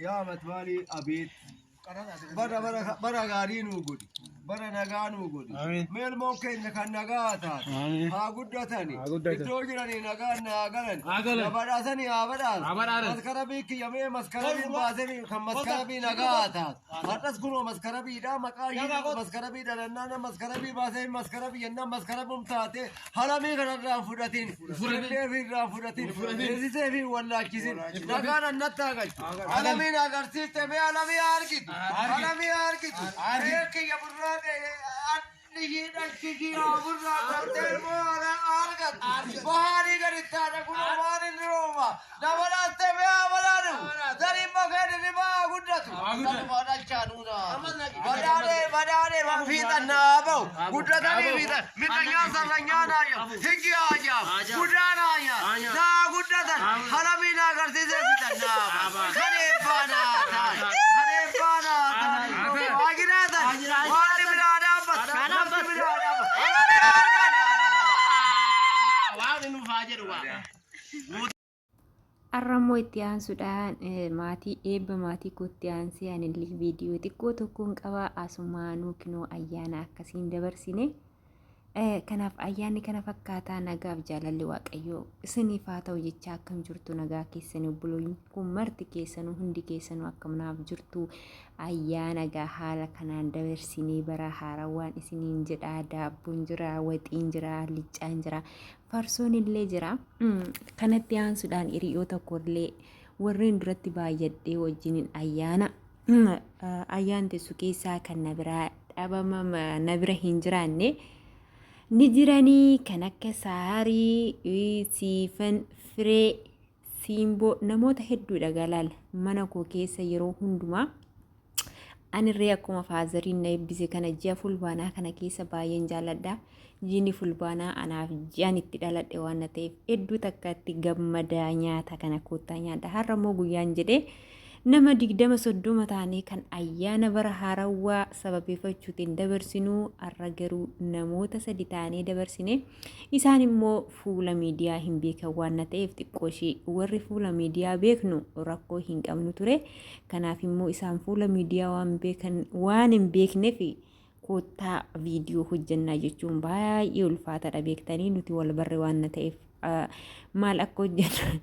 Yaa matmaalii abeet. Bara bara bara gaarii nuu godhi. Bara nagaa nuu godhi. Amiin. Mee ilmoon keenya kan nagaa taate. Amiin. Haa guddatani. Haa guddatan. Iddoo jiranii nagaan haa galan. Haa galan. Na badhaasanii haa badhaasan. Haa badhaasan. Maskarabii kiyya mee maskarabii baasanii kan maskarabii nagaa taate. Har'as kunoo maskarabiidha maqaa ishii maskarabii dhalannaan maskarabii baasee maskarabii jennaan maskarabum taate halamii kanarraa hin fudhatin. Fudhatin. Fi irraa hin fudhatin. Fudhatin. Leessisee fi wallaalchisin. Nagaan annatti haa galchu. Alamiin agarsiiste mee alamii haa argitu. Alamii haa argitu. Mee kiyya burraa Dhihii dhalchishii haa burraa gartee immoo haa argattu. Bahaarii gadi taate kunoo waan inni rooma. Nama dhaattee mee haa badhaadhu. Zariin bakee dirribaa haa guddatu. Kanuma dhalchaa nuuna. Badhaadhee badhaadhee fiixan naa bahu. Guddatanii fiixan. Mixanyaa sarranyaa naa jedhu. Higgi haa jaabu. Guddaa naa nyaata. Naa guddatan. Halamii naa agarsiisee fiixan naa bahu. Kan eebbaa naa ta'an. Kan eebbaa naa ta'an. Haa jiraatan. Waan biraa dhaabbatu. Namni biraa dhaabbatu. Halamii argan. Waan nuuf haa jedhu waa. Har'a immoo itti aansuudhaan maatii eebba maatii kootti aansee anillee viidiyoo xiqqoo tokkoon qaba asumaanuu kinoo ayyaana akkasiin dabarsine. Kanaaf ayyaanni kana fakkaataa nagaaf jaalalli waaqayyoo isiniif haa ta'u jechaa akkam jirtu nagaa keessanii obboloonni kun marti keessanuu hundi keessanuu akkam naaf jirtu ayyaana gaa haala kanaan dabarsinee bara haarawaan isiniin jedhaa daabboon jira waxiin jira liccaan jira farsoon illee jira. Kanatti aansuudhaan hiriyoota koollee warreen duratti baay'adhee wajjiniin ayyaana ayyaantessu keessaa kan na biraa dhabama na bira hin jiraanne ni jiranii kan akka saarii siifan firee siimboo namoota hedduudha galaal mana koo keessa yeroo hundumaa Anirree akkuma faazariin na eebbise kana ji'a fulbaanaa kana keessa baay'een jaalladha. Jiini fulbaanaa anaaf ji'an itti dhaladhe waan na ta'eef hedduu takka itti gammadaa nyaata kana koottaa nyaadha. Har'a immoo guyyaan jedhee nama 20 30 taanee kan ayyaana bara haarawwaa sababeeffachuutiin dabarsinuu har'a garuu namoota sadi taanee dabarsine. Isaan immoo fuula miidiyaa hin beekan waan na ta'eef xiqqooshii warri fuula miidiyaa beeknu rakkoo hin qabnu ture. Kanaaf immoo isaan fuula miidiyaa waan beekan waan hin beekneef koottaa viidiyoo hojjannaa jechuun baay'ee ulfaataadha beektanii nuti wal barre waan na ta'eef maal akka hojjannu.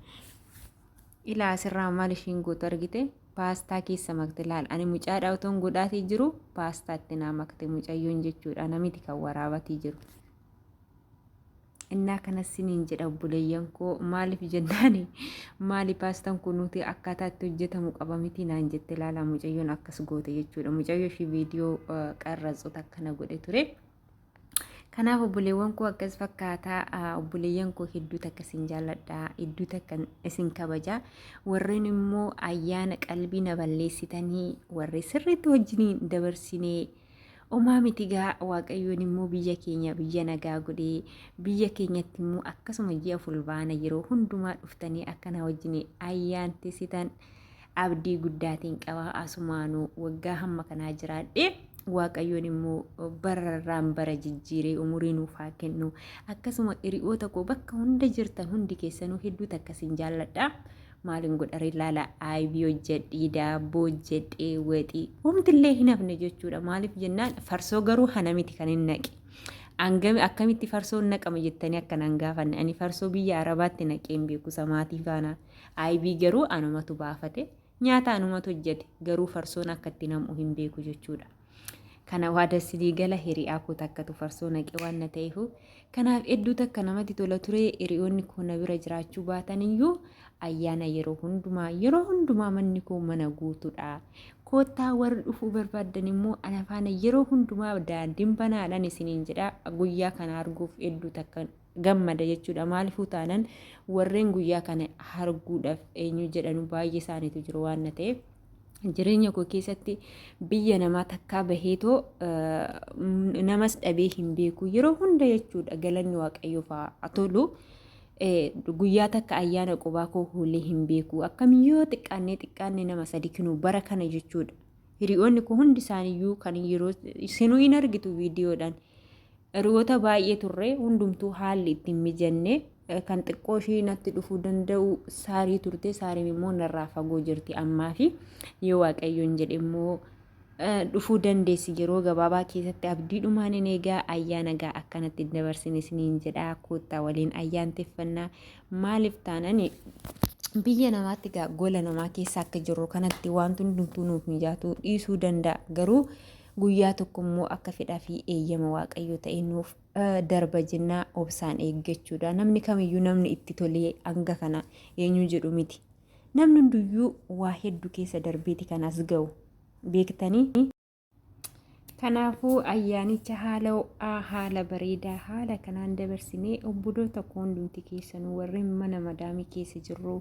Ilaa asirraa maal ishiin gootu argite paastaa keessa makte laal ani mucaadhaa otoon godhaatii jiru paastaatti naa makte mucayyoon jechuudha namiti kan waraabatii jiru. Innaa kanas siniin jedha obboleeyyan koo maaliif jennaani maali paastaan kun nuti akkaataa itti hojjetamu qaba miti naan jette ilaalaa mucayyoon akkas goote jechuudha. Mucayyoo ishii viidiyoo qarratsuta akkana godhe ture. Kanaaf obboleewwan koo akkas fakkaataa obboleeyyan koo hedduu takka isin jaalladha hedduu takka isin kabaja warreen immoo ayyaana qalbii na balleessitanii warri sirriitti wajjiniin dabarsinee Omaa miti gaa waaqayyoon immoo biyya keenya biyya nagaa godhee biyya keenyatti immoo akkasuma ji'a fulbaana yeroo hundumaa dhuftanii akka na wajjin ayyaantessitan abdii guddaatiin qaba asumaanuu waggaa hamma kanaa jiraadhe waaqayyoon immoo bararraan bara jijjiiree umurii nuuf haa kennu akkasuma hiriyoota koo bakka hunda jirtan hundi keessanuu hedduu takka isin jaalladha. Maalin godhare laala aybii hojjedhii daabboo hojjedhee waxii homtillee hin hafne jechuudha maaliif jennaan farsoo garuu hana miti kan hin naqe hangami akkamitti farsoon naqama jettanii akka nan gaafanne ani farsoo biyya arabaatti naqee hin beeku samaatii faana aybii garuu anumatu baafate nyaata anumatu hojjete garuu farsoon akka itti nam'u hin beeku jechuudha. Kana waada sinii gala hiriyaa koo takkatu farsoo naqe waan na ta'eefu. Kanaaf hedduu takka namatti tola ture hiriyoonni koo na bira jiraachuu baatan iyyuu ayyaana yeroo hundumaa yeroo hundumaa manni koo mana guutuudha. Koottaa warri dhufuu barbaaddan immoo ana faana yeroo hundumaa daandiin banaadhaan isiniin jedha guyyaa kana arguuf hedduu takka gammada jechuudha. Maaliifuu taanan warreen guyyaa kana arguudhaaf eenyu jedhanu baay'ee isaaniitu jiru waan na ta'eef. Jireenya koo keessatti biyya namaa takkaa baheetoo namas dhabee hin beeku yeroo hunda jechuudha galanni waaqayyoof haa tolu. Guyyaa takka ayyaana qubaa koo hoolee hin beeku akkam yoo xiqqaannee xiqqaanne nama sadi kinuu bara kana jechuudha. Hiriyoonni koo hundi isaaniiyyuu kan yeroo isinuu hin argitu viidiyoodhaan. Hiriyoota baay'ee turre hundumtuu haalli ittiin mijanne. Kan xiqqoo ishii natti dhufuu danda'u saarii turte, saariin immoo narraa fagoo jirti ammaa fi yoo Waaqayyoon jedhe immoo dhufuu dandeessi yeroo gabaabaa keessatti abdiidhumaan hin eegaa. Ayyaana gaa akkanatti hin dabarsine isiniin jedhaa, koottaa waliin ayyaanteffannaa. Maaliif taanani biyya namaatti gaa gola namaa keessa akka jirru kanatti wanti hundumtuu nuuf mijaatu dhiisuu danda'a, garuu guyyaa tokko immoo akka fedhaa fi eeyyama Waaqayyoo ta'e nuuf darba jennaa obsaan eeggachuudha. Namni kamiyyuu namni itti tolee hanga kana eenyu jedhu miti. Namni hunduyyuu waa hedduu keessa darbeeti kan as ga'u beektanii. Kanaafuu ayyaanicha haala ho'aa, haala bareedaa, haala kanaan dabarsinee obboloota koo hundumti keessanuu warreen mana madaamii keessa jirru,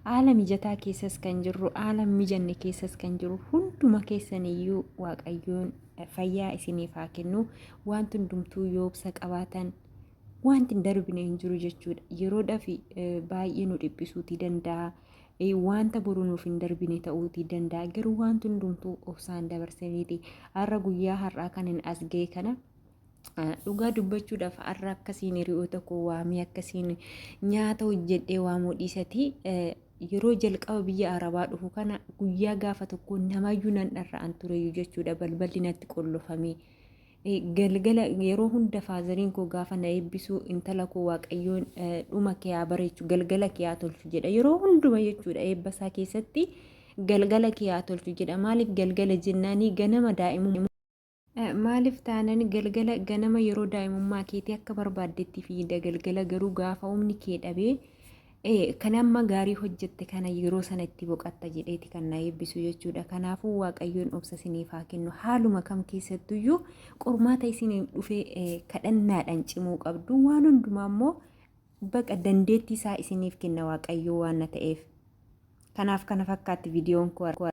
haala mijataa keessas kan jirru, haala hin mijanne keessas kan jiru hunduma keessaniyyuu Waaqayyoon fayyaa isiniif haa kennu. Wanti hundumtuu yoo obsa qabaatan wanti hin darbine hin jiru jechuudha. Yeroodhaaf baay'ee nu dhiphisuutii danda'a. Wanta boru nuuf hin darbine ta'uutii danda'a. Garuu wanti hundumtuu obsaan dabarsaniiti. Har'a guyyaa har'aa kan hin as ga'e kana dhugaa dubbachuudhaaf har'a akkasiin hiriyoota koo waamee akkasiin nyaata hojjedhee waamuu dhiisatii yeroo jalqaba biyya Arabaa dhufu kana guyyaa gaafa tokko namayyuu nan dharra'an tureyyuu jechuudha, balballi natti qollofamee. Galgala yeroo hunda faazariin koo gaafa na eebbisu, "Intala koo, Waaqayyoon dhuma kee haa bareechu, galgala kee haa tolchu," jedha yeroo hunduma jechuudha. Eebba isaa keessatti "Galgala kee haa tolchu" jedha. Maaliif galgala jennaanii, ganama daa'imummaa maaliif taanan galgala, ganama yeroo daa'imummaa keetii akka barbaaddetti fiida, galgala garuu gaafa humni kee dhabee kan amma gaarii hojjette kana yeroo sana itti boqatta jedheeti kan na eebbisu jechuudha. Kanaafuu Waaqayyoon obsa isiniif haa kennu. Haaluma kam keessattuyyuu qormaata isiniin dhufee kadhannaadhaan cimuu qabdu. Waan hundumaa immoo baqa dandeettii isaa isiniif kenna Waaqayyoo waan na ta'eef. Kanaaf kana fakkaatti viidiyoon koo.